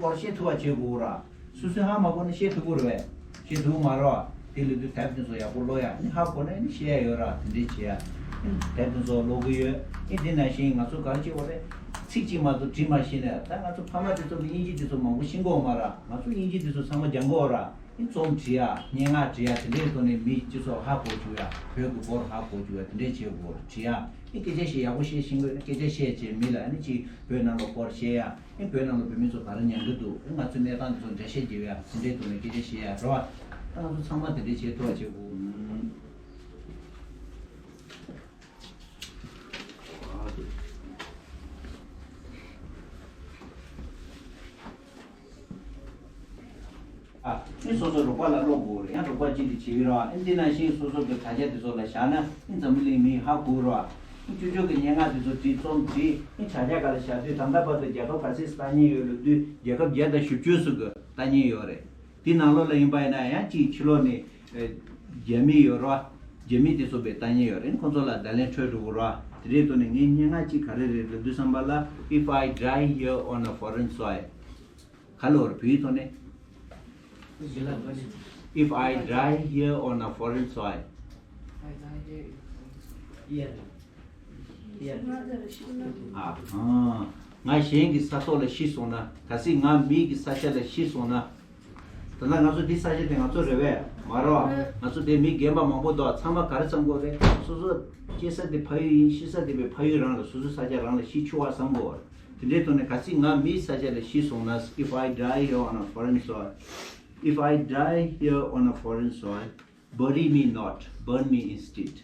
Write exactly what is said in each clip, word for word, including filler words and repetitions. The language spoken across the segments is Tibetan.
སྐོར་བཤད་ཐུབ་པ་བྱེད་དགོས་ར། སོ་སོས་ཧ་མ་གོ་ན་བཤད་ཐུབ་ཀྱི་རེད་པས། བཤད་ཐུབ་ཀྱི་མ་རེད་པ། དེ་ལས་དུས་དེབ་དེ་ཚོ་ཡག་པོ་ཀློག་ཡ། ཨ་ནི་ཧ་གོ་ན་ཨ་ནི་བཤད་ཡ་ཡོད་ར། དེ་འདྲས་བྱེད་ཡ། ཨ་ནི་དེབ་དེ་ཚོ་ཀློག་གི་ཡོད། ཨ་ནི་དེ་ནང་བཞིན་ང་ཚོ་ག་རེ་བྱེད་དགོས་རེད། ཚིག་གཅིག་མ་གཏོགས་བྲིས་མ་ཤེས་ན། ད་ང་ཚོ་ཕ་མ་དེ་ཚོ་གི་དབྱིན་ཇི་དེ་ཚོ་མང་པོ་ཤེས་ཀྱི་ཡོད་མ་རེད། ང་ཚོ་དབྱིན་ཇི་དེ་ཚོ་ཚང་མ་སྦྱང་གི་ཡོད་ར། ཨ་ནི་རྩོམ་བྲིས་ཡ། སྙན་ངག་བྲིས་ཡ། དེ་འདྲས་ཐོག་ནས་མི་སྤྱི་ཚོགས་ཧ་གོ་བཅུག་ཡ། བོད་ཀྱི་སྐོར་ཧ་གོ་བཅུག་ཡ། དེ་འདྲས་བྱེད་དགོས། བྲིས་ཡ། ཨ་ནི་སྐད་ཆ་བཤད། ཡག་པོ་བཤད་ཤེས་ཀྱི་ཡོད་ན་སྐད་ཆ་བཤད་བྱས། མི་ལ་ཨ་ནི་ཅིག་བོད་ནང་ལ་སྐོར་བཤད་ཡ། ཨ་ནི་བོད་ནང་ལ་བོད་མི་ཚོ་ག་རེ་མྱོང་གི་འདུག་ཨ་ནི་ང་ཚོའི་གནས་སྟངས་དེ་ཚོ་འགྲེལ་བཤད་རྒྱབ་ཡ། དེ་འདྲའི་ཐོག་ནས་སྐད་ཆ་བཤད་ཡ་རེད་པ། ད་ང་ཚོ་ཚང་མ་དེ་འདྲའི་བྱེད་ཐུབ་པ་བྱེད་དགོས། ཨ་ནི་སོ་སོ་རོགས་པ་ལ་ཀློག་དགོས་རེད། ཡང་རོགས་པ་གཅིག་གིས་བྱེད་ཀྱི་རེད་པ། ཨ་ནི་དེ་ནང་བཞིན་སོ་སོ་གི་དྲ་རྒྱ་དེ་ཚོ་ལ་བཞག་ན། ཨ་ནི་འཛམ་བུ་གླིང་མིས་ཧ་གོ་གི་རེད་པ། ཨ་ནི་ཅོ་ཅོ་གི་སྙན་ངག་དེ་ཚོ་བྲིས། རྩོམ་བྲིས། ཨ་ནི་དྲ་རྒྱ་སྒང་ལ་བཞག་དུས། ད་ལྟ་བར་དུ་རྒྱལ་ཁབ་ག་ཚོད་ལྟ་མཁན་ཡོད་ལབ་དུས། རྒྱལ་ཁབ་བརྒྱ་དང་བཞི་བཅུ་ཙམ་གྱིས་ལྟ་མཁན་ཡོད་རེད། དེ་ནང་ལོགས་ལ་ཡིན་པ་ཡིན་ན། ཡང་ཅིག་ཕྱི་ལོགས་ནས་ཨ་རྒྱ་མི་ཡོད་རེད་པ། རྒྱ་མི་དེ་ཚོ་ཕར་ལྟ་མཁན་ཡོད་རེད། ཨ་ནི་ཁོང་ཚོ་ལ་བརྡ་ལན་འཕྲོད་འགྲོ་གི་རེད་པ། དེ་འདྲའི་ཐོག་ནས་ངའི་སྙན་ངག་གཅིག་ག་རེ་རེད་ལབ་དུས་ཙམ་པ་ལ། If I die here on a foreign soil. ག་རེ་ལབ་རེད་བོད་ཡིག་ཐོག་ནས། If I die here on a foreign soil. ཨ། ཨ། ང་གཞན་གྱི་ས་ཐོག་ལ་ཤི་སོང་ན། གལ་སྲིད་ང་མི་གི་ས་ཆ་ལ་ཤི་སོང་ན། ད་ལྟ་ང་ཚོ་འདི་ས་ཆ་དེ་ང་ཚོ་རེད་པས། མ་རེད་པ། ང་ཚོ་འདིར་མི་རྒན་པ་མང་པོ་འདུག་ཚང་མ་ག་རེ་བསམ་གྱི་ཡོད་རེད། སོ་སོ་སྐྱེས་ས་དེ་ཕ་ཡུལ་ཡིན། ཤི་ས་དེ་ཕ་ཡུལ་རང་ལ། སོ་སོའི་ས་ཆ་རང་ལ་ཤི་ཆོག་པ་བསམ་གྱི་ཡོད་རེད། དེ་འདྲའི་ཐོག་ནས་གལ་སྲིད་ང་མིའི་ས་ཆ་ལ་ཤི་སོང་ན། If I die here on a foreign soil, if I die here on a foreign soil, bury me not, burn me instead.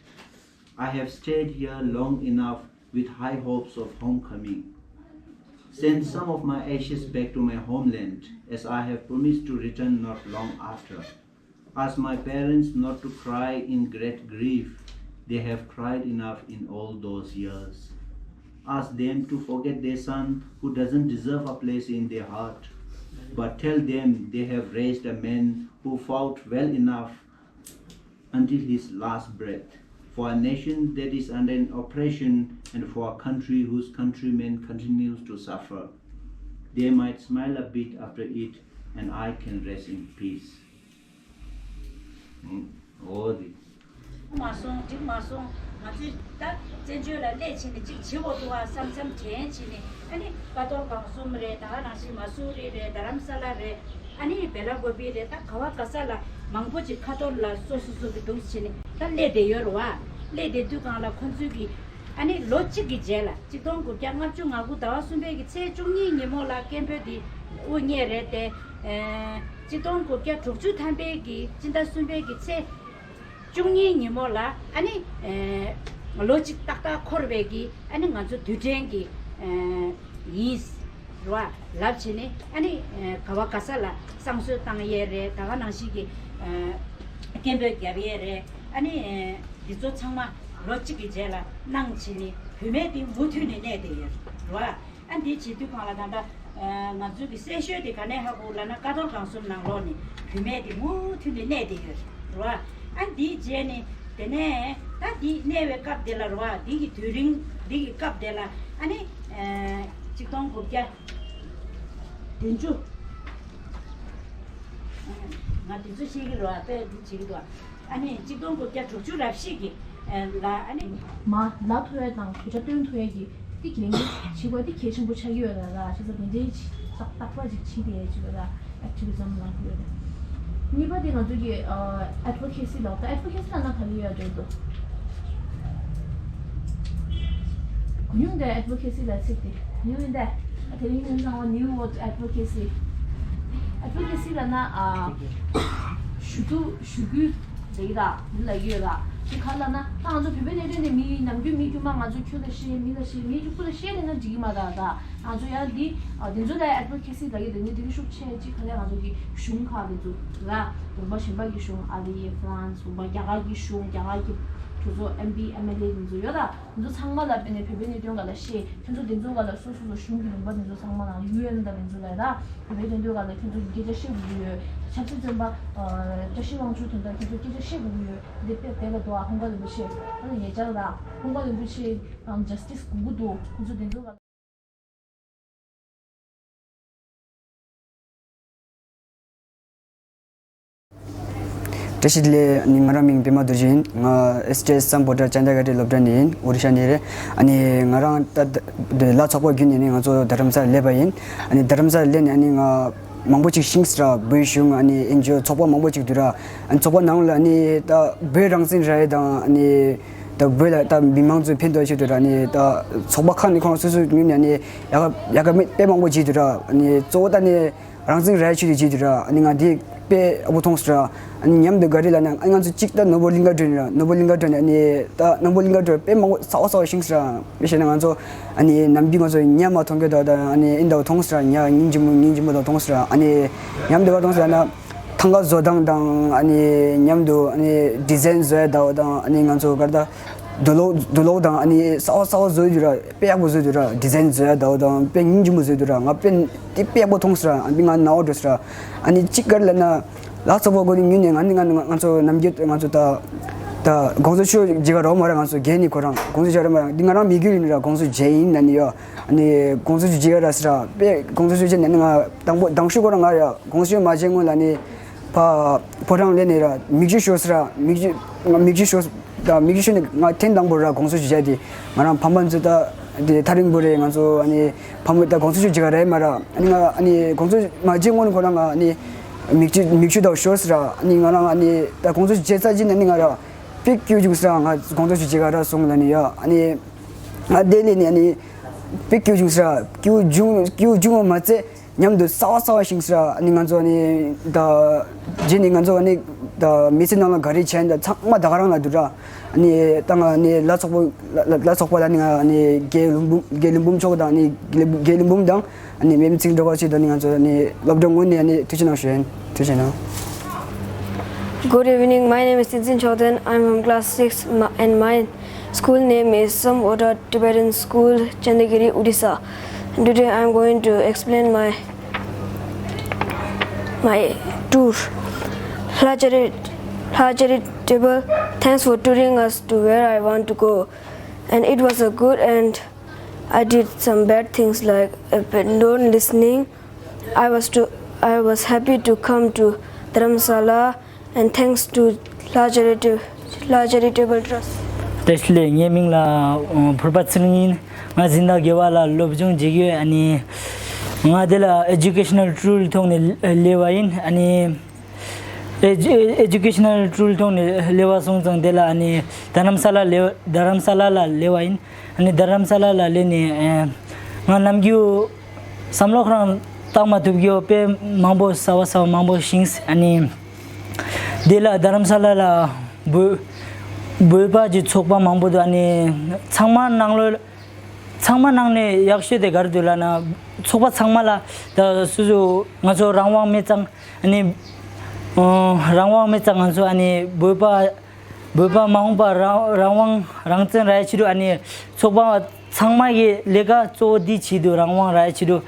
I have stayed here long enough with high hopes of homecoming. Send some of my ashes back to my homeland, as I have promised to return not long after. Ask my parents not to cry in great grief. They have cried enough in all those years. Ask them to forget their son who doesn't deserve a place in their heart. But tell them they have raised a man who fought well enough until his last breath, for a nation that is under an oppression and for a country whose countrymen continues to suffer. They might smile a bit after it, and I can rest in peace. ཨོ་དེ། མ་སོང་། འགྲིག་མ་སོང་། ང་ཚོས་ད་བཙན་བྱོལ་ལ་སླེབས་བྱས་ནས་ཅིག་བྱེད་དགོས་འདུག་པ་བསམ་བསམ་དྲན་བྱས་ནས། ཨ་ནི་ཀ་རྡོར་སྒང་གསུམ་རེད། ད་ག་ནང་བཞིན་མ་སུ་རི་རེད། རྡ་རམ་ས་ལ་རེད། ཨ་ནི་བེ་ལ་ཀོ་པི་རེད། ད་ག་བ་ག་ས་ལ་མང་པོ་ཅིག་ཁ་ཐོར་ལ་སོ་སོ་སོ་གི་འདུག་བྱས་ནས་ད་སླེབས་བསྡད་ཡོད་རེད་པ། སླེབས་བསྡད་དུས་སྒང་ལ་ཁོང་ཚོས་ཀྱིས། ཨ་ནི་ལོ་གཅིག་གི་རྗེས་ལ། ཆིག་སྟོང་དགུ་བརྒྱ་ལྔ་བཅུ་ང་དགུ་ཟླ་བ་གསུམ་པའི་གི་ཚེས་བཅུ་གཉིས་ཉིན་མོ་ལ་སྐད་འབོད་དེ་དབུ་བརྙེས་རེད་དེ། ཨེ། ཆིག་སྟོང་དགུ་བརྒྱ་དྲུག་ཅུ་ཐམ་པའི་གི་སྤྱི་ཟླ་གསུམ་པའི་གི་ཚེས་བཅུ་གཉིས་ཉིན་མོ་ལ། ཨ་ནི། ཨེ། ལོ་གཅིག་ཏག་ཏག་འཁོར་བའི་གི། ཨ་ནི་ང་ཚོ་དུས་དྲན་གི། ཨེ། ཡིན། རེད་པ། ལབ་བྱས་ནས། ཨ་ནི། ཨེ། ག་བ་ག་ས་ལ་བསང་གསོལ་བཏང་ཡས་རེད། ད་ག་ནང་བཞིན་གི། ཨེ། སྐད་འབོད་རྒྱབ་ཡས་རེད། ཨ་ནི། ཨེ། འདི་ཚོ་ཚང་མ་ལོ་གཅིག་གི་རྗེས་ལ་གནང་བྱས་ནས་བུད་མེད་དེ་མུ་མཐུད་ནས་གནས་བསྡད་ཡོད་རེད་པ། ཨ། འདི་བྱེད་དུས་སྒང་ལ་ད་ལྟ། ཨ། ང་ཚོའི་གི་གསལ་ཤོས་དེ་ག་ནས་ཧ་གོ་ལབ་ན། ཀ་རྡོར་སྒང་གསུམ་ནང་ལོགས་ནས་བུད་མེད་དེ་མུ་མཐུད་ནས་གནས་བསྡད་ཡོད་རེད་པ། ཨ། འདིའི་རྗེས་ནས་དེ་ནས་ད་འདི་གནས་པའི་སྐབས་དེ་ལ་རེད་པ། འདི་གི་དུས་རིང་། འདི་གི་སྐབས་དེ་ལ། ཨ་ནི། ཨ། ཆིག་སྟོང་དགུ་བརྒྱ་བདུན་ཅུ། ང་དེ་ཚོ་ཤེས་ཀྱི་རེད་པ། དཔེ་འདི་བྱེད་ཀྱི་འདུག་ཨ་ནི་ཆིག་སྟོང་དགུ་བརྒྱ་དྲུག་ཅུ་རེ་བཞི་གི། ཨ། ལ། ཨ་ནི། མ་ལབ་ཐུབ་ཡ་དང་དོལ་རྒྱལ་སྟོན་ཐུབ་ཡ་གི་འདི་གལ་ཆེན་པོ་བྱེད་དགོས། འདི་གལ་ཆེན་པོ་ཆགས་ཀྱི་ཡོད་ལ་ལ། བྱས་ཙང་དེ་འདྲའི་ཏག་ཏག་པ་ཅིག་བྱེད་དེ་ཅིག་ལ་ཨེག་ཊི་བི་ཛམ་ལབ་ཀྱི་ཡོད་རེད། གཉིས་པ་དེ་ང་ཚོ་གི། ཨ། ཨེཌ་ཝོ་ཀེ་སི་ལ། ད་ཨེཌ་ཝོ་ཀེ་སི་ལབ་ན་ག་རེ་ཡོད་འགྲོ་འདུག་གུ་ཡུང་དེ་ཨེཌ་ཝོ་ཀེ་སི་ལ་ཚིག་དེ་ནིའུ་ཡིན་ཏེ། ཨ། དེ་རིང་ཉིན་ཚང་བ་new word advocacy. Advocacy ལབ་ན། ཨ། ཞུ་གཏུག་ཞུ་སྐུལ་ལབ་ཀྱི་ད་འདི་ལབ་ཀྱི་ཡོད་ལ། དེ་ག་ལབ་ན། ད་ང་ཚོ་བོད་པའི་གནད་དོན་དེ་མི་ནམ་རྒྱུན་མི་དཀྱུས་མ་ང་ཚོ་ཁྱོད་ལ་བཤད། མི་ལ་བཤད། མི་གཅིག་པུ་ལ་བཤད་ལབ་ན་འགྲིག་གི་མ་རེད། ད་ང་ཚོ་ཡང་འདི། ཨ། དེ་ཚོ་ལ་ཨེཌ་ཝོ་ཀེ་སི་ལབ་ཀྱི་འདུག་ནི་དེ་གི་ཤུགས་ཆེ་གཅིག་ག་ལ་ང་ཚོ་གི་གཞུང་ཁག་དེ་ཚོ་ལ། ལུང་པ་གཞན་པ་གི་གཞུང་། ཨ་རི། ཧྥ་རན་སི། ལུང་པ་རྒྱ་གར་གི་གཞུང་། རྒྱ་གར་གི་གྲོས་ཚོགས། ཨེམ་པི། ཨེམ་ཨེལ་ཨེ་དེ་ཚོ་ཡོད་ལ། ང་ཚོ་ཚང་མ་ལ་དཔེར་ན་བོད་པའི་གནད་དོན་སྒང་ལ་བཤད། ཁྱོད་ཚོ་དེ་ཚོ་སྒང་ལ་སོ་སོ་སོ་གཞུང་གི་ལུང་པ་དེ་ཚོ་ཚང་མ་ལ། ཡུ་ཨེན་དང་དེ་ཚོ་ལ་ཡ། ད་བོད་པའི་དོན་དག་སྒང་ལ་ཁྱོད་ཚོ་གི་སྐད་ཆ་བཤད་དགོས་ཀྱི་ཡོད། ཆབ་སྲིད་བཙོན་པ། ཨ། བཀྲ་ཤིས་དབང་ཕྱུག་དོན་དག་ཁྱོད་ཚོ་སྐད་ཆ་བཤད་དགོས་ཀྱི་ཡོད། འདི་དཔེ་དཔེ་ལ་འདུག་ཨ། ཧུང་ག་རིན་པོ་ཆེ། ཨ་ནི་ཉེ་ཆར་ལ་ཧུང་ག་རིན་པོ་ཆེ་དང་ཇ་སི་ཊི་སི་དགོས་ཀྱི་འདུག་ཁོང་ཚོ་དེ་ཚོ་སྒང་ལ། བཀྲ་ཤིས་བདེ་ལེགས། ཨ་ནི་ང་རང་མིང་པད་མ་རྡོ་རྗེ་ཡིན། ང་ཨེས་ཊི་ཨེས་སམ་བྷོ་ཊ་ཅན་ད་ག་རི་སློབ་གྲྭ་ནས་ཡིན། ཨོ་རི་ཤ་ནས་རེད། ཨ་ནི་ང་རང་ད་ད་ལ་ཚོགས་པ་བརྒྱུད་ནས་ནི་ང་ཚོ་རྡ་རམ་ས་ལ་སླེབས་པ་ཡིན། ཨ་ནི་རྡ་རམ་ས་ལ་སླེབས་ནས་ཨ་ནི་ང་མང་པོ་ཅིག་ཤེས་སོང་ར། བོད་གཞུང་ཨ་ནི་ཨེན་ཇི་ཨོ་ཚོགས་པ་མང་པོ་ཅིག་འདུག་ར། ཨ་ནི་ཚོགས་པ་ནང་ལ་ཨ་ནི་ད་བོད་རང་བཙན་ར་ཡི་དང་ཨ་ནི་ད་བོད་ལ་ད་མི་མང་ཚོས་ཕན་ཐོགས་ཆེད་དུ་ར། ཨ་ནི་ད་ཚོགས་པ་ཁག་ནས་ཁོང་སོ་སོའི་ངོས་ནས་ཨ་ནི་ཡག་ག་ཡག་ག་མེད་དཔེ་མང་པོ་བྱས་འདུག་ར། ཨ་ནི་གཙོ་བོ་ད་ནི་རང་བཙན་ར་ཡི་ཆེད་དུ་བྱས་འདུག་ར། ཨ་ནི་ང་འདི་དཔེ་ཡག་པོ་མཐོང་སོང་ར། ཨ་ནི་མཉམ་དུ་ག་རེ་ལབ་ན། ཨ་ནི་ང་ཚོ་གཅིག་ད་ནོར་བུ་གླིང་ག་སྒྲོན་ར། ནོར་བུ་གླིང་ག་སྒྲོན་ནས་ཨ་ནི་ད་ནོར་བུ་གླིང་ག་སྒྲོན་དཔེ་མང་པོ་གསར་པ་གསར་པ་ཤེས་སོང་ར། དཔེ་བཤད་ན་ང་ཚོ་ཨ་ནི་ནམ་རྒྱུན་ང་ཚོ་ཉ་མ་མཐོང་གི་ད་ད་ཨ་ནི་ཨིན་ད་མཐོང་སོང་ར། ཉ་སྙིང་རྗེ་མོ་སྙིང་རྗེ་མོ་ད་མཐོང་སོང་ར། ཨ་ནི་མཉམ་དུ་ག་མཐོང་སོང་ན། ཐང་ག་བཟོ་སྟངས་དང་ཨ་ནི་མཉམ་དུ་ཨ་ནི་ཌི་ཛའིན་བཟོ་ཡ་ད་དང་། ཨ་ནི་ང་ཚོ་ག་རེ་ད་དུག་ལོག་དུག་ལོག་དང་ཨ་ནི་གསར་པ་གསར་པ་བཟོ་ཡི་འདུག་ར། དཔེ་ཡག་པོ་བཟོ་ཡི་འདུག་ར། ཌི་ཛའིན་བཟོ་ཡ་ད་དང་དཔེ་སྙིང་རྗེ་མོ་བཟོ་ཡི་འདུག་ར། ང་དཔེ་དེ་དཔེ་ཡག་པོ་མཐོང་སོང་ར། ཨ་ནི་ང་རྣ་བ་འགྲོ་སོང་ར། ཨ་ནི་གཅིག་ག་རེ་ལབ་ན། ལ་ཚོགས་པ་སྒོ་ནས་ཉུལ་ནས་ང་ནི་ང་ནི་ང་ཚོ་ནམ་རྒྱུན་ང་ཚོ་ད་ད་གོང་ས་མཆོག་མཇལ་ག་རག་མ་རེད། ང་ཚོ་རྒན་ནི་ཁོ་རང་གོང་ས་མཆོག་མཇལ་ག་རག་མ་རེད། འདི་ང་རང་མི་རྒྱུད་ཡིན་ར། གོང་ས་མཆོག་མཇལ་ཡིན་ན་ནི་ཡོ། ཨ་ནི་གོང་ས་མཆོག་མཇལ་ག་རག་ཟེར་ར། དཔེ་གོང་ས་མཆོག་མཇལ་ནས་ནི་ང་དང་པོ་དང་ཤོས་ཁོ་རང་ང་ཡ་གོང་ས་མཆོག་མ་མཇལ་སྔོན་ལ་ནི་ཕ་ཕོ་བྲང་སླེབས་ནས་ར། མིག་ཆུ་ཤོར་སོང་ར། མིག་ཆུ་ང་མིག་ཆུ་ཤོར་ད་མིག་ཆུ་ཤོར་ནས་ང་ཐེངས་དང་པོ་ར་གོང་ས་མཆོག་མཇལ་དེ། ང་རང་ཕ་མ་ཚོ་ད་དེ་ཐག་རིང་པོ་རེད། ང་ཚོ་ཨ་ནི་ཕ་མ་ད་གོང་ས་མཆོག་མཇལ་ག་རག་མ་ར། ཨ་ནི་ང་ཨ་ནི་གོང་ས་མ་མཇལ་སྔོན་ཁོ་རང་ང་ཨ་ནི་མིག་ཆུ་མིག་ཆུ་ད་ཤོར་སོང་ར། ཨ་ནི་ང་རང་ཨ་ནི་ད་གོང་ས་མཆོག་མཇལ་ཚར་རྗེས་ནས་ནི་ང་ར་དཔེ་སྐྱིད་པོ་བྱུང་སོང་ར། ང་གོང་ས་མཆོག་མཇལ་ག་རག་སོང་ལ་ནི་ཡ། ཨ་ནི་ང་དེ་ལས་ནི་ཨ་ནི་དཔེ་སྐྱིད་པོ་བྱུང་སོང་ར། སྐྱིད་པོ་བྱུང་སྐྱིད་པོ་བྱུང་བ་མ་ཚད། མཉམ་དུ་གསར་པ་གསར་པ་ཤེས་སོང་ར། ཨ་ནི་ང་ཚོ་ཨ་ནི་ད་རྗེས་ནས་ང་ཚོ་ཨ་ནི་ད་མི་ཚེ་ནང་ལ་ག་རེ་བྱས་ན་ད་ཚང་མ་ད་ག་རང་ལ་འདུག་ར། ཨ་ནི་ད་ང་ཨ་ནི་ལ་ཚོགས་པ་ལ་ལ་ལ་ཚོགས་པ་ལ་ནི་ང་ཨ་ནི་རྒན་ལུང་འབུམ་རྒན་ལུང་འབུམ་མཆོག་དང་ཨ་ནི་རྒན་ལུང་འབུམ་དང་ཨ་ནི་མེ་མི་ཚིག་འགྲོ་ག་ཆེད་དུ་ཨ་ནི་ང་ཚོ་ཨ་ནི་སློབ་གྲྭ་ངོས་ནས་ཨ་ནི་ཐུགས་རྗེ་གནང་ཞུ་ཡིན། ཐུགས་རྗེ་གནང་། Good evening. My name is Tenzin Choden. I'm from class six, and my school name is Samvota Tibetan School, Chandagiri, Odisha. And today I'm going to explain my my tour. Lhachari, Lhachari table. Thanks for touring us to where I want to go. And it was a good and I did some bad things like uh, not listening. I was to I was happy to come to Dharamsala and thanks to Lhachari, Lhachari Table Trust. བཀྲ་ཤིས་བདེ་ལེགས། ངའི་མིང་ལ་ཕུར་པ་ཚེ་རིང་ཡིན། ང་འཛིན་བདག་དགེ་བ་ལ་སློབ་སྦྱོང་བྱེད་ཀྱི་ཡོད། ཨ་ནི་ང་དེ་ལ་ཨེ་ཇུ་ཀེ་ཤ་ནལ་ཊུར་ཐོག་ནས་སླེབས་པ་ཡིན། ཨ་ནི་ཨེ་ཇུ་ཨེ་ཇུ་ཀེ་ཤ་ནལ་ཊུར་ཐོག་ནས་སླེབས་པ་སོང་ཙང་དེ་ལ་ཨ་ནི་རྡ་རམ་ས་ལ་སླེབས་རྡ་རམ་ས་ལ་ལ་སླེབས་པ་ཡིན། ཨ་ནི་རྡ་རམ་ས་ལ་ལ་སླེབས་ནས་ང་ནམ་རྒྱུན་བསམ་བློ་ཁོ་རང་བཏང་མ་ཐུབ་རྒྱུ་དཔེ་མང་པོ་གསར་པ་གསར་པ་མང་པོ་ཤེས། ཨ་ནི་དེ་ལ་རྡ་རམ་ས་ལ་ལ་བོད་བོད་པ་གི་ཚོགས་པ་མང་པོ་འདུག་ཨ་ནི་ཚང་མ་ནང་ལོ་ཚང་མ་ནང་ནས་ཡག་ཤོས་དེ་ག་རེ་འདུག་ལབ་ན། ཚོགས་པ་ཚང་མ་ལ་ད་སོ་སོ་ང་ཚོ་རང་དབང་མེད་ཙང་། ཨ་ནི་ཨོ་རང་དབང་མེད་ཙང་ང་ཚོ་ཨ་ནི་བོད་པ་བོད་པ་མ་འོངས་པ་རང་རང་དབང་རང་བཙན་རག་ཡ་ཆེད་དུ། ཨ་ནི་ཚོགས་པ་ཚང་མ་གི་ལས་ཀ་གཙོ་བོ་འདི་བྱེད་དུ། རང་དབང་རག་ཡ་ཆེད་དུ་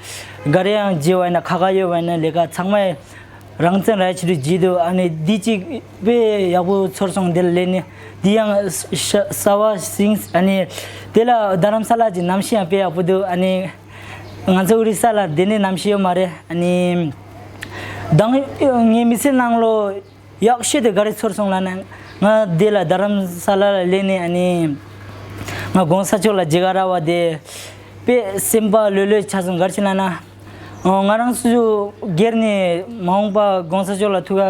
ག་རེ་ཡང་བྱེད་པ་ཡིན་ན། ཁ་ཁ་ཡོད་པ་ཡིན་ན་ལས་ཀ་ཚང་མ་རང་བཙན་རག་ཡ་ཆེད་དུ་བྱེད་དུ། ཨ་ནི་འདི་གཅིག་དཔེ་ཡག་པོ་ཚོར་སོང་། འདི་ལ་སླེབས་ནས་འདི་ཡང་ཤ་གསར་པ་ཤེས། ཨ་ནི་དེ་ལ་རྡ་རམ་ས་ལ་གྱི་གནམ་གཤིས་ཡང་དཔེ་ཡག་པོ་འདུག་ཨ་ནི་ང་ཚོ་ཨོ་རི་ས་ལ་དེ་འདྲའི་གནམ་གཤིས་ཡོད་མ་རེད། ཨ་ནི་མདང་ངའི་མི་ཚེ་ནང་ལོ་ཡག་ཤོས་དེ་ག་རེ་ཚོར་སོང་ལབ་ན། ང་འདི་ལ་རྡ་རམ་ས་ལ་ལ་སླེབས་ནས་ཨ་ནི་ང་གོང་ས་མཆོག་ལ་མཇལ་ག་རག་པ་དེ་དཔེ་སེམས་པ་ལྷོད་ལྷོད་ཆགས་སོང་། ག་རེ་བྱས་ལབ་ན། ང་རང་སོ་སོ་སྒེར་ནས་མ་འོངས་པ་གོང་ས་མཆོག་ལ་ཐུག་ག་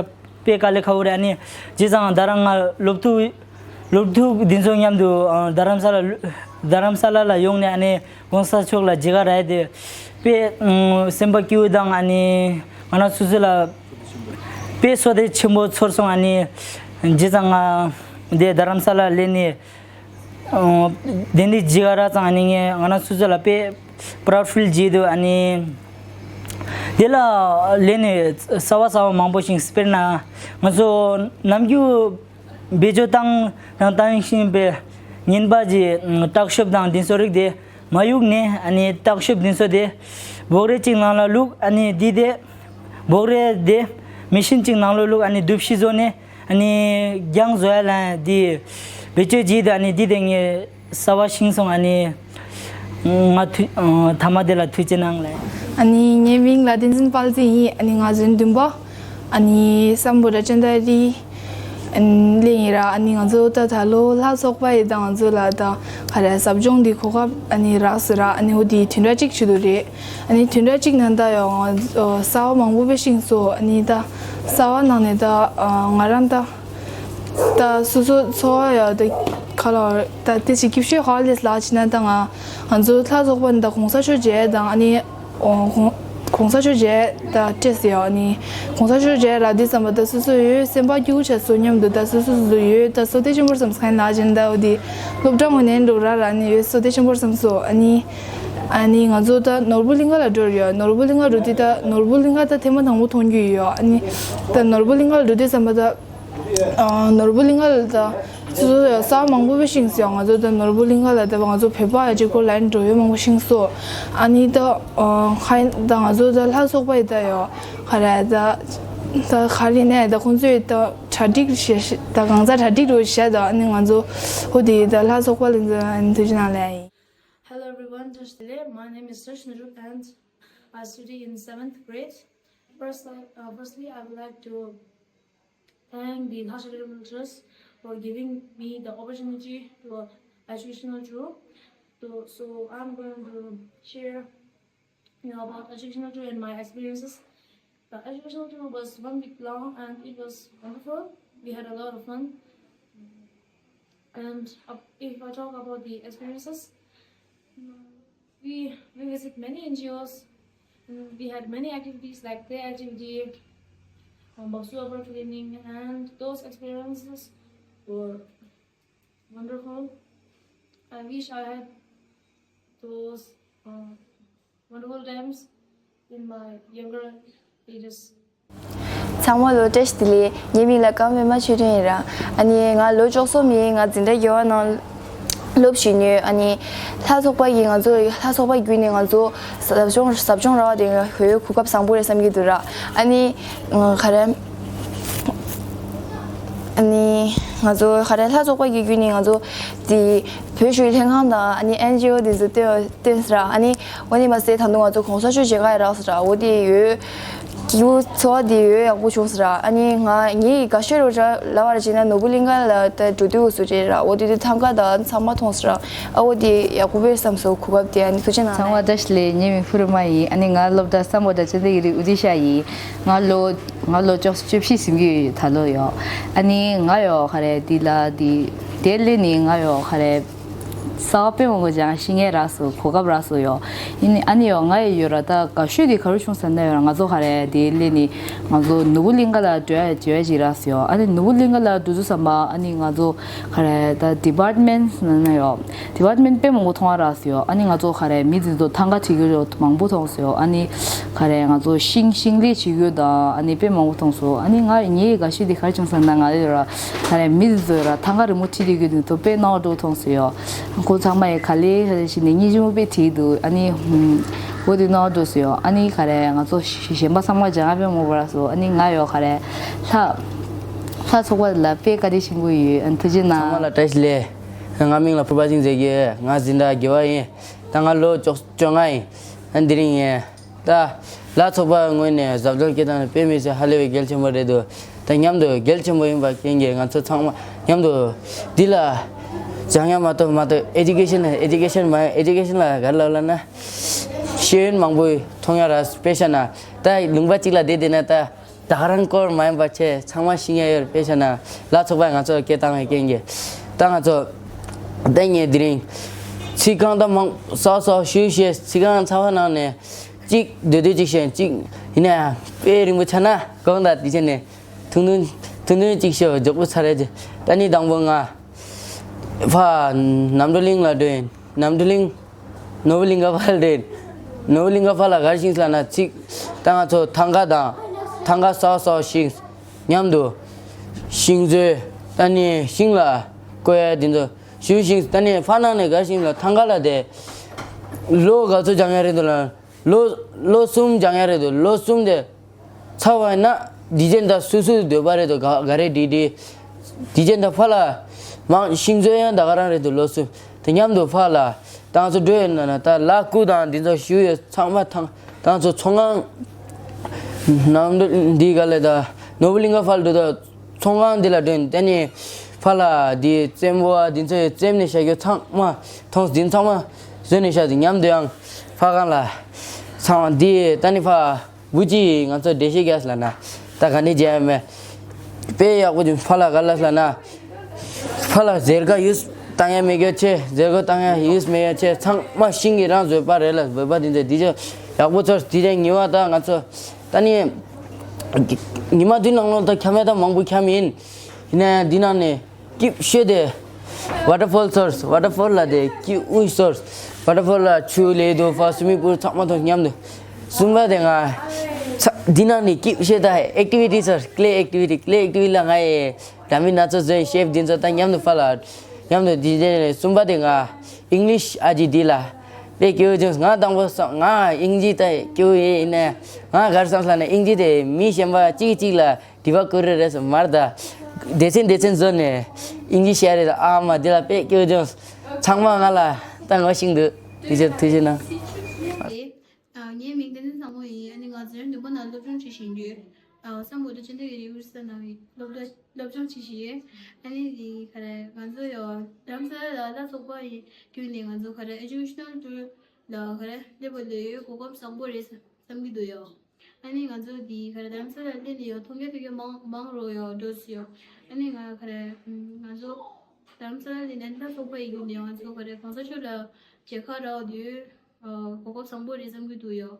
དཔེ་དཀའ་ལས་ཁག་པོ་རེད། ཨ་ནི་བྱས་ཙང་ད་རང་ང་སློབ་ཕྲུག་སློབ་ཕྲུག་འདི་ཚོ་མཉམ་དུ་རྡ་རམ་ས་ལ་རྡ་རམ་ས་ལ་ལ་ཡོང་ནས་ཨ་ནི་གོང་ས་མཆོག་ལ་མཇལ་ག་རག་ཡ་དེ་དཔེ་སེམས་པ་སྐྱིད་པོ་དང་། ཨ་ནི་ང་རང་སོ་སོ་ལ་དཔེ་བསོད་བདེ་ཆེན་པོ་ཚོར་སོང་། ཨ་ནི་བྱས་ཙང་ང་འདི་རྡ་རམ་ས་ལ་སླེབས་ནས་དེ་འདྲ་མཇལ་ག་རག་ཙང་ཨ་ནི་ངས་ང་རང་སོ་སོ་ལ་དཔེ་པ་རའུ་ཌི་ཕིལ་བྱེད་འདུག་ཨ་ནི་དེ་ལ་སླེབས་ནས་གསར་པ་གསར་པ་མང་པོ་ཞིག་དཔེར་ན་ང་ཚོ་ནམ་རྒྱུན་བེད་སྤྱོད་བཏང་དང་བཏང་བཞིན་པའི་ངན་པ་གྱི་ཨ་ཊག་ཤོབ་དང་དེ་ཚོ་རིགས་དེ་མ་གཡུག་ནས། ཨ་ནི་ཊག་ཤོབ་དེ་ཚོ་དེ་འབོག་རས་གཅིག་ནང་ལ་བླུགས། ཨ་ནི་འདི་དེ་འབོག་རས་དེ་མེ་ཤིན་གཅིག་ནང་ལ་བླུགས། ཨ་ནི་དུ་ཤི་བཟོ་ནས། ཨ་ནི་རྒྱང་བཟོ་ཡ་ལ་འདི་བེད་སྤྱོད་བྱེད་དུས། ཨ་ནི་འདི་དེ་ངས་གསར་པ་ཤེས་སོང་། ཨ་ནི་ང་ཐུ་ཨ་ཐ་མ་དེ་ལ་ཐུགས་རྗེ་གནང་ལགས། ཨ་ནི་ངའི་མིང་ལ་བསྟན་འཛིན་དཔལ་རྩིས་ཡིན། ཨ་ནི་ང་གཞོན་བདུན་པ། ཨ་ནི་སམ་བྷོ་ཊ་ཅན་ད་རི་ ཨ་ནི་ལེན་ཡིན་ར། ཨ་ནི་ང་ཚོ་ད་ད་ལོ་ལྷ་ཚོགས་པ་ཡི་ད་ང་ཚོ་ལ་ད་ག་རེ་ཟབ་སྦྱོང་འདི་གོ་སྐབས་ཨ་ནི་རག་སོང་ར། ཨ་ནི་འོ་དེ་བདུན་ཕྲག་གཅིག་བྱེད་དུ་རེད། ཨ་ནི་བདུན་ཕྲག་གཅིག་ནང་ད་ཡོང་ང་ཚོ་གསར་བ་མང་པོ་དཔེ་ཤེས་སོང་། ཨ་ནི་ད་གསར་བ་ནང་ནས་ད་ང་རང་ད་ད་སོ་སོ་འཚོ་བ་ཡོད་ད་ག་ལ་ད་དེ་ཅིག་སྐྱིད་ཤོས་ཧ་ལས་ལ་ཕྱིན་ན་ད་ང་ང་ཚོ་ལྷ་ཚོགས་པ་ནི་ད་གོང་ས་མཆོག་མཇལ་དང་ཨ་ནི། ཨོ། གོང་གོང་ས་མཆོག་མཇལ་ད་སྤྲད་ཟེར་ཡོད། ཨ་ནི་གོང་ས་མཆོག་མཇལ་རག་དུས་ཙམ་པ་ད་སོ་སོ་ཡོད་སེམས་པ་སྐྱིད་པོ་ཆགས་སོང་སྙམ་དུ་ད་སོ་སོ་སོ་སོ་ཡོད་ད་བསོད་བདེ་ཆེན་པོ་བསམ་སོང་། ཁ་ཡིན་ལགས་ཅན་ད་འོ་དེ་སློབ་གྲྭ་ངོས་ནས་འགྲོ་ར་ར་ནི་ཡོད་བསོད་བདེ་ཆེན་པོ་བསམ་སོང་། ཨ་ནི་ཨ་ནི་ང་ཚོ་ད་ནོར་བུ་གླིང་ག་ལ་འགྲོ་རེད་ཡོད། ནོར་བུ་གླིང་ག་འགྲོ་དུས་ད་ནོར་བུ་གླིང་ག་ད་ཐེངས་མ་དང་པོ་མཐོང་རྒྱུ་ཡོད། ཨ་ནི་ད་ནོར་བུ་གླིང་ག་ལ་འགྲོ་དུས་ཙམ་པ་ད། ཨ། ནོར་བུ་གླིང་ག་ལ་ད་སོ་སོ་ཡང་གསར་མང་པོ་དཔེ་ཤེས་སོང་། ང་ཚོ་ད་ནོར་བུ་གླིང་ག་ལ་ད་ང་ཚོ་བོད་པ་ཡང་གཅིག་པོ་ལ་ཡིན་འགྲོ་ཡོད་མང་པོ་ཤེས་སོང་། ཨ་ནི་ད་ཨ་ཁ་ཡིན་ད་ང་ཚོ་ད་ལྷ་ཚོགས་པ་ཡི་ད་ཡོད་ག་རེ་ད་ད་ག་རེ་ནས་ད་ཁོང་ཚོས་ད་གྲ་སྒྲིག་བྱས་ཤ་ད་གང་ཚ་གྲ་སྒྲིག་རུ་བྱས་ད་ཨ་ནི་ང་ཚོ་ཧོ་དེ་ད་ལྷ་ཚོགས་པ་ལ་ད་ཐུགས་རྗེ་གནང་ལེ་ཡིན། Hello everyone, just today my name is Srishnaru and I study in seventh grade. First, uh, firstly, I would like to thank the Lhasa Charitable Trust for giving me the opportunity to educational tour. So, so I'm going to share, you know, about educational tour and my experiences. The educational tour was one week long and it was wonderful. We had a lot of fun. And uh, if I talk about the experiences, mm, we, we visit many N G Os. Mm, we had many activities like play activity, um, bus cleaning, and those experiences were wonderful. I wish I had those um, wonderful times in my younger ages. ཚང་མ་ལ་བཀྲ་ཤིས་བདེ་ལེགས། ངའི་མིང་ལ་ཀརྨ་པད་མ་ཆོས་སྒྲོན་ཡིན་ར། ཨ་ནི་ང་ལོ་བཅུ་གསུམ་ཡིན། ང་འཛིན་གྲྭ་དགེ་བ་ནང་སློབ་ཞུས་ནས་ཨ་ནི་ལྷ་ཚོགས་པ་ཡིས་ང་ཚོ་ལྷ་ཚོགས་པ་བརྒྱུད་ནས་ང་ཚོ་ཟབ་སྦྱོང་ཟབ་སྦྱོང་རག་པ་དེ་ང་ཧོའི་གོ་སྐབས་བཟང་པོ་རེད་བསམ་གྱི་འདུག་ར། ཨ་ནི་ག་རེ། ཨ་ནི་ང་ཚོ་ག་རེ་ལྷ་ཚོགས་པ་ཡིས་བརྒྱུད་ནས་ང་ཚོ་དེ་བོད་གཞུང་ལྷན་ཁང་དང་ཨ་ནི་ཨེན་ཇི་ཨོ་དེ་ཚོ་བཏོན་བཏོན་ཟེར་ར། ཨ་ནི་འོ་ནི་མ་ཟད་ད་དུང་ང་ཚོ་གོང་ས་མཆོག་མཇལ་ཁ་ཡང་རག་ཟེར་ར། འོ་དེ་ཡོད་སྐྱིད་པོ་འཚོ་བ་དེ་ཡོད་ཡག་པོ་བྱུང་ཟེར་ར། ཨ་ནི་ང་ངའི་དགའ་ཤོས་རོ་ཅག་ལབ་པ་ར་བྱས་ན་ནོར་བུ་གླིང་ག་ལ་ད་འགྲོ་དུས་འུ་ཚོ་རེད་ར། འོ་དེ་དུས་ཐང་ག་དང་ཚང་མ་མཐོང་ཟེར་ར། ཨ་འོ་དེ་ཡག་པོ་དཔེ་བསམ་སོང་། གོ་སྐབས་དེ་ཨ་ནི་ཐུགས་རྗེ་གནང་། ཚང་མ་བཀྲ་ཤིས་བདེ་ལེགས། ངའི་མིང་ཕུ་རུ་མ་ཡིན། ཨ་ནི་ང་སློབ་གྲྭ་སམ་བྷོ་ཊ་ཅན་དེ་གི་རི་ཨུ་ཏི་ཤ་ཡིན། ང་ལོ་ང་ལོ་བཅུ་བཅུ་བཞི་ཟིན་གྱི་ཡོད་ད་ལོ་ཡོད། ཨ་ནི་ང་ཡོད་ག་རེ་འདི་ལ་འདི་དེ་སླེབས་ནི་ང་ཡོད་ག་རེ་གསར་པ་དཔེ་མང་པོ་སྦྱང་ཤེས་མཁན་རག་སོང་། གོ་སྐབས་རག་སོང་ཡོད། ཡིན་ནི་ཨ་ནི་ཡོད་ང་ཡི་ཡོད་ར། ད་དགའ་ཤོས་དེ་ག་རེ་བྱུང་ཟེར་ན་ཡོད་ར། ང་ཚོ་ག་རེ་དེ་སླེབས་ནི་ང་ཚོ་ནོར་བུ་གླིང་ག་ལ་འགྲོ་ཡ་བྱེད་ཡ་ཅིག་རག་སོང་ཡོད། ཨ་ནི་ནོར་བུ་གླིང་ག་ལ་འགྲོ་དུས་ཙམ་པ་ཨ་ནི་ང་ཚོ་ག་རེ་ད་ཌི་པཱར་ཊི་མེན་ཊི་ནང་ན་ཡོད། ཌི་པཱར་ཊི་མེན་ཊི་དཔེ་མང་པོ་མཐོང་བ་རག་སོང་ཡོད། ཨ་ནི་ང་ཚོ་ག་རེ་མི་དེ་ཚོ་ཐང་ག་བྲིས་རྒྱུ་མང་པོ་མཐོང་སོང་ཡོད། ཨ་ནི་ག་རེ་ང་ཚོ་ཤིང་ཤིང་ལས་བྲིས་རྒྱུ་དང་ཨ་ནི་དཔེ་མང་པོ་མཐོང་སོང་། ཨ་ནི་ང་ངའི་དགའ་ཤོས་དེ་ག་རེ་བྱུང་ཟེར་ན་ང་ཡོད་ར་ག་རེ་མི་དེ་ཚོ་ཡོད་ར་ཐང་ག་རི་མོ་བྲིས་བསྡད་རྒྱུ་དེ་ཚོ་དཔེ་སྣང་བ་འགྲོ་མཐོང་སོང་ཡོད། ཁོ་ཚང་མ་ཡི་ག་ལེ་ག་ལེ་ཞིག་ནས་སྙིང་རྗེ་མོ་དཔེ་བྲིས་འདུག་ཨ་ནི་འོ་དེ་སྣང་བ་འགྲོ་སོང་ཡོད། ཨ་ནི་ག་རེ་ང་ཚོ་གཞན་པ་ཚང་མ་སྦྱང་ཡ་དཔེ་མང་པོ་རག་སོང་། ཨ་ནི་ང་ཡོད་ག་རེ་ལྷ་ལྷ་ཚོགས་པ་ལ་དཔེ་བཀའ་དྲིན་ཆེན་པོ་ཡོད། ཨ་ནི་ཐུགས་རྗེ་གནང་། ཚང་མ་ལ་བཀྲ་ཤིས་བདེ་ལེགས། ང་མིང་ལ་ཕུར་པ་ཅིང་མཛད་རྒྱུ། ང་འཛིན་གྲྭ་དགེ་བ་ཡིན། ད་ང་ལོ་བཅོ་བཅོ་ལྔ་ཡིན། ཨ་འདི་རིང་ཡིན། ད་ལྷ་ཚོགས་པ་ངོས་ནས་ཟབ་སྦྱོང་སྐྱེལ་སྟངས་ནི་དཔེ་མི་སྲིད་ཧ་ལས་པའི་གལ་ཆེན་པོ་རེད་འདུག་ད་མཉམ་དུ་གལ་ཆེན་པོ་ཡིན་པ་རྐྱེན་གྱིས་ང་ཚོ་ཚང་མ་མཉམ་དུ་འདི་ལ་སྦྱང་ཡ་མ་གཏོགས་མ་གཏོགས་ཨེ་ཌུ་ཀེ་ཤན་ཨེ་ཌུ་ཀེ་ཤན་མ་ཨེ་ཌུ་ཀེ་ཤན་ལ་ག་རེ་ལབ་ལབ་ན་ཤེས་ཡོན་མང་པོ་མཐོང་ཡ་ར། དཔེ་བཞག་ན་ད་ལུང་པ་གཅིག་ལ་བསྡད་བསྡད་ན་ད་ད་ག་རང་སྐོར་མ་ཡིན་པ་ཆེ་ཚང་མ་ཤེས་ཡ་ཡོད། དཔེ་བཞག་ན་ལྷ་ཚོགས་པས་ང་ཚོ་ལ་སྐད་བཏང་བའི་རྐྱེན་གྱིས་ད་ང་ཚོ་ད་ངས་དེ་རིང་ཚིག་རྐང་ད་མང་སོ་སོ་ཞུ་ཞེས་ཚིག་རྐང་ཚ་བ་ནང་ནས་གཅིག་བསྡུས་བསྡུས་གཅིག་བཤད། གཅིག་ཡིན་ན་ཡང་དཔེ་རིང་པོ་ཆགས་ན་དགོངས་དག་དེ་བྱས་ནས་ཐུང་ཐུང་ཐུང་ཐུང་གཅིག་ཤོད། མགྱོགས་པོ་ཚར་རེད། ད་ནི་དང་པོ་ང་ཕ་ནམ་གྲུ་གླིང་ལ་འགྲོ་ཡིན། ནམ་གྲུ་གླིང་ནོར་བུ་གླིང་ག་ཕར་འགྲོ་ཡིན། ནོར་བུ་གླིང་ག་ཕར་ལ་གར་ཤིང་ལ་ན་ཚིག་ད་ང་ཚོ་ཐང་ག་དང་ཐང་ག་སོ་སོ་ཤིང་མཉམ་དུ་ཤིང་བཟོས། ད་ནི་ཤིང་ལ་བཀོད་ཡ་དེ་ཚོ་ཞུ་ཤིང་། ད་ནི་ཕ་ནང་ནས་གར་ཤིང་ལ་ཐང་ག་ལ་དེ་ལོ་ག་ཚོད་སྦྱང་ཡ་རེད་འདུག་ལ། ལོ་ལོ་གསུམ་སྦྱང་ཡ་རེད་འདུག་ལོ་གསུམ་དེ་ཚར་བ་ཡིན་ན་དེ་རྗེས་ད་སུ་སུ་འདོད་པ་རེད་འདུག་ག་ག་རེ་འགྲིག་འགྲིག་དེ་རྗེས་ད་ཕ་ལ་མང་ཤིང་བཟོ་ཡང་ད་ག་རང་རེད་འདུག་ལོ་གསུམ་དེ་མཉམ་དུ་ཕ་ལ་ད་ང་ཚོ་འགྲོ་ཡོད་ན་ན་ད་ལ་སྐུ་དང་འདི་ཚོ་ཞུ་ཡོད་ཚང་མ་ཐང་ད་ང་ཚོ་ཚོང་ཁང་ནང་འདི་ག་ལས་ད་ནོར་བུ་གླིང་ག་ཕར་འགྲོ་ད། ཚོང་ཁང་འདི་ལ་འགྲོ་ཡིན། དེ་ནས་ཕར་ལ་འདི་རྩེད་མོ་བ་འདི་ཚོས་རྩེད་ནས་བཞག་རྒྱུ་ཚང་མ་མཐོང་། འདི་ཚང་མ་བཟོས་ནས་བཞག་འདུག་མཉམ་དུ་ཡང་ཕ་གང་ལ་ཚང་མ་འདི་ད་ནི་ཕ་བུ་ཅི་ང་ཚོ་འགྲེལ་བཤད་རྒྱག་ལ་ན་ད་ག་ནས་བྱས་མེད། དཔེ་ཡག་པོ་འདུག་ཕ་ལ་ག་ལ་ལ་ན། ཕ་ལ་ཟེར་ཀ་ཡུས་བཏང་ཡ་མེད་རྒྱུ་ཆེ། ཟེར་ཀ་བཏང་ཡ་ཡུས་མེད་ཡ་ཆེ། ཚང་མ་ཤིང་གི་རང་བཟོས་པ་རེད་ལ། བཟོས་པ་འདི་འདི་འདི་ཅོ་ཡག་པོ་ཚོར། འདི་རེད། ཉི་མ་ད་ང་ཚོ་ད་ནི་ཉི་མ་འདི་ནང་ལོགས་ད་ཁྱམས་ཡ་ད་མང་པོ་ཁྱམས་ཡིན། ཡིན་ན་ཡང་འདི་ནང་ནས་སྐྱིད་ཤོས་དེ་ཝ་ཊར་ཕོལ་ཚོར། ཝ་ཊར་ཕོལ་ལ་དེ་སྐྱིད་དབུས་ཚོར། ཝ་ཊར་ཕོལ་ལ་ཆུ་ལེ་དུ་ཕ་སུ་མི་པུལ་ཚང་མ་དང་མཉམ་དུ། གསུམ་པ་དེ་ང་ཚ་འདི་ནང་ནས་སྐྱིད་ཤོས་ད་ཨེག་ཊི་བི་ཊི་ཚོར། ཀི་ལེ་ཨེག་ཊི་བི་ཊི། ཀི་ལེ་ཨེག་ཊི་བི་ཊི་ལ་ང་ཡི་འདྲ་མིན་སྣ་ཚོགས་བཟོས། ཤེབ་འདི་ཚོ་ད་མཉམ་དུ་ཕ་ལ་མཉམ་དུ་འདི་དེ་ནས་གསུམ་པ་དེ་ང་ཨིང་ལིཤ་ཨ་ཅེ་འདི་ལ་དཔེ་སྐྱིད་པོ་བྱུང་། ང་དང་པོ་སོང་ང་ཨིང་ཇི་ད་སྐྱིད་པོ་ཡིན། ཡིན་ནའི་ང་གར་སོང་ལ་ན་ཨིང་ཇི་དེ་མི་གཞན་པ་གཅིག་གཅིག་ལ་དྲི་བ་བཀོད་རེ་རེད་སོང་མར་ད་སྡེ་ཚན་སྡེ་ཚན་བཟོས་ནས་ཨིང་ཇི་བཤད་རེད། ཨ་མ་འདི་ལ་དཔེ་སྐྱིད་པོ་བྱུང་། ཚང་མ་ང་ལ་ད་ངོ་ཤེས་འདུག་ཐུགས་རྗེ་ཐུགས་རྗེ་གནང་། ཨ། ངའི་མིང་བསྟན་འཛིན་བཟང་མོ་ཡིན། ཨ་ནི་ང་ཚོའི་འདུན་པ་ནང་སློབ་སྦྱོང་བྱེད་བཞིན་ཡོད། ཨ། སམ་བྷོ་ཊ་ཅན་དྲ་གི་ཡུ་ནི་ཝར་སི་ཊི་ནང་སློབ་གྲྭ་སློབ་སྦྱོང་བྱེད་བཞིན་ཡོད། ཨ་ནི་དེ་ག་རེ་ང་ཚོ་ཡོ་རྡ་རམ་ས་ལ་ལ་སོགས་པ་ཡི་བརྒྱུད་ནས་ང་ཚོ་ག་རེ་ཨེ་ཇུ་ཀེ་ཤ་ནལ་ཊུར་ལ་ག་རེ་སླེབས་པ་ལས་གོ་སྐབས་བཟང་པོ་རེད་བསམ་གྱི་འདུག་ཡོ། ཨ་ནི་ང་ཚོ་དེ་ག་རེ་རྡ་རམ་ས་ལ་སླེབས་ནས་ཡོ་མཐོང་རྒྱ་ཐོས་རྒྱ་མང་མང་རུ་ཡོ་འགྲོ་སྲིད་ཡོ། ཨ་ནི་ང་ག་རེ་ང་ཚོ་རྡ་རམ་ས་ལ་སླེབས་ནས་ལ་སོགས་པ་ཡི་བརྒྱུད་ནས་ང་ཚོ་ག་རེ་གོང་ས་མཆོག་ལ་མཇལ་ཁ་རག་དུས། ཨ། གོ་སྐབས་བཟང་པོ་རེད་བསམ་གྱི་འདུག་ཡོ།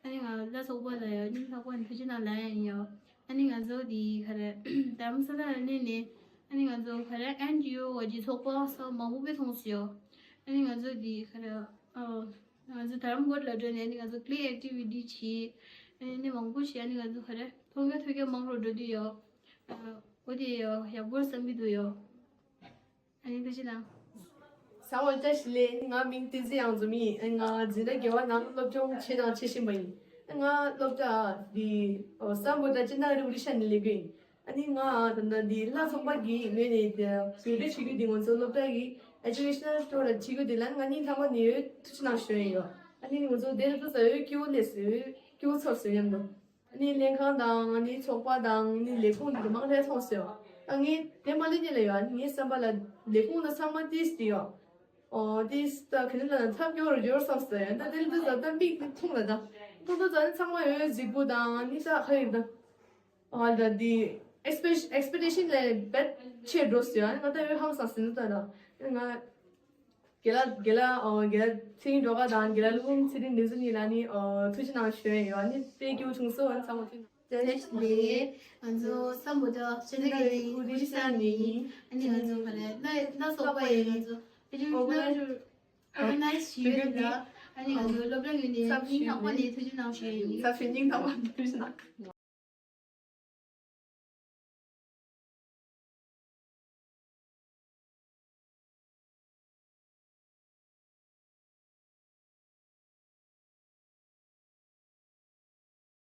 ཨ་ནི་ང་ལ་སོགས་པ་ལ་ཡང་སྙིང་ཐག་པ་ནས་ཐུགས་རྗེ་གནང་ལབ་ཡ་ཡིན་ཡོ། ཨ་ནི་ང་ཚོ་དེ་ག་རེ་རྡ་རམ་ས་ལ་ལ་སླེབས་ནས་ཨ་ནི་ང་ཚོ་ག་རེ་ཨེན་ཇི་ཨོ་གི་ཚོགས་པ་སོགས་མང་པོ་དཔེ་མཐོང་སོང་ཡོ། ཨ་ནི་ང་ཚོ་དེ་ག་རེ་ཨ་ང་ཚོ་དྷ་རམ་གོཊ་ལ་འགྲོ་ནས་ཨ་ནི་ང་ཚོ་ཀི་ལེ་ཨེག་ཊི་བི་ཊི་བྱས། ཨ་ནི་མང་པོ་བྱས། ཨ་ནི་ང་ཚོ་ག་རེ་མཐོང་རྒྱ་ཐོས་རྒྱ་མང་རུ་འགྲོ་དུས་ཡོ། ཨ། འོ་དེ་ཡོ་ཡག་པོ་བསམ་གྱི་འདུག་ཡོ། ཨ་ནི་ཐུགས་རྗེ་གནང་། ས་འོག་བཀྲ་ཤིས་བདེ་ལེགས། ང་མིང་བསྟན་འཛིན་གཡང་འཛོམས་ཡིན། ང་འཛིན་གྲྭ་བརྒྱད་པ་ནང་སློབ་སྦྱོང་བྱས་དང་བྱེད་བཞིན་པ་ཡིན། ང་སློབ་གྲྭ་འདི་སམ་བྷོ་ཊ་ཅན་དྲ་རི་ཨོ་ཌི་ཤ་ནས་སླེབས་ཀྱི་ཡིན། ཨ་ནི་ང་ད་ལྟ་འདི་ལ་སོགས་པ་གི་ངོས་ནས་བོད་སྐད་བྱེད་རྒྱུ་འདི་ང་ཚོ་སློབ་གྲྭ་གི་ཨེ་ཇུ་ཀེ་ཤ་ནལ་ཊུར་ལ་བྱེད་རྒྱུ་འདི་ལ་ང་གཉིས་ཐ་མ་ནས་ཡོད་ཐུགས་རྗེ་གནང་ཞུ་ཡ་ཡིན་ཡོ། ཨ་ནི་ང་ཚོ་དེ་རུ་ཚོ་ཡོད་སྐྱིད་པོ་སླེབས་སོང་། ཡོད་སྐྱིད་པོ་ཚོར་སོང་། མཉམ་དུ། ཨ་ནི་ལྷན་ཁང་དང་ཨ་ནི་ཚོགས་པ་དང་ཨ་ནི་ལས་ཁུངས་འདི་མང་ལས་མཐོང་སོང་། ད་ངས་དེ་མ་ལས་ཉེ་ལ་ཡོད། ཨ་ནི་ངའི་བསམ་པ་ལ་ལས་ཁུངས་ལ་ཚང་མ་ཏིས་ཏི་ཡོད། ཨོ་ཏིས་ད་ག་ནི་ལ་ན་ཐབས་སྐྱོ་རུ་འགྱུར་བསམ་སོང་། ད་དེ་ལ་དུས་ད་ལྟ་མིག་དེ་མཐོང་ལ་ད་མཐོང་ད་ད་ཚང་མ་ཡོད་གཟིགས་པོ་དང་ཨ་ནི་ད་ཧ་ཡིན་ད། ཨ་ད་དེ་ཨེག་སི་པེག་ཨེག་སི་པེག་ཊེ་ཤན་ལས་བེད་ཆེ་འགྲོ་སོང་། ཨ་ནི་ང་ད་ཡོད་ཧང་སང་སོང་ད་ད་ང་། རྒན་ལགས་རྒན་ལགས་ཨོ་རྒན་ལགས་ཚེ་རིང་སྒྲོལ་དཀར་དང་རྒན་ལགས་ཀླུ་འབུམ་ཚེ་རིང་ནས་བཟུང་ཡིན་ལ་ནི་ཨོ་ཐུགས་རྗེ་གནང་ཞུ་ཡ་ཡོད། ཨ་ནི་དཔེ་སྐྱིད་པོ་བྱུང་སོང་། ཨ་ནི་ཚང་མ་ཐུགས་རྗེ་གནང་། བཀྲ་ཤིས་བདེ་ལེགས། ང་ཚོ་སམ་བྷོ་ཊ་ཅན་དྲ་གི་ཨོ་རི་ས་ནས་ཡིན། ཨ་ནི་ང་ཚོ་ག་ལེ་ལ་ལ་སོགས་པ་ཡིན། ང་ཚོ་ཨོ་ག་ལེ་ཨོ་ག་ལེ་ཨོར་ག་ནའི་ཛི་བྱེད་ཡོད་ལ། ཨ་ནི་ང་ཚོ་སློབ་གྲྭ་ངོས་ནས་སྙིང་ཐག་པ་ནས་ཐུགས་རྗེ་གནང་ཞུ་ཡ་ཡིན། ས་ཕྱི་སྙིང་ཐག་པ་ནས་ཐུགས་རྗེ་གནང་།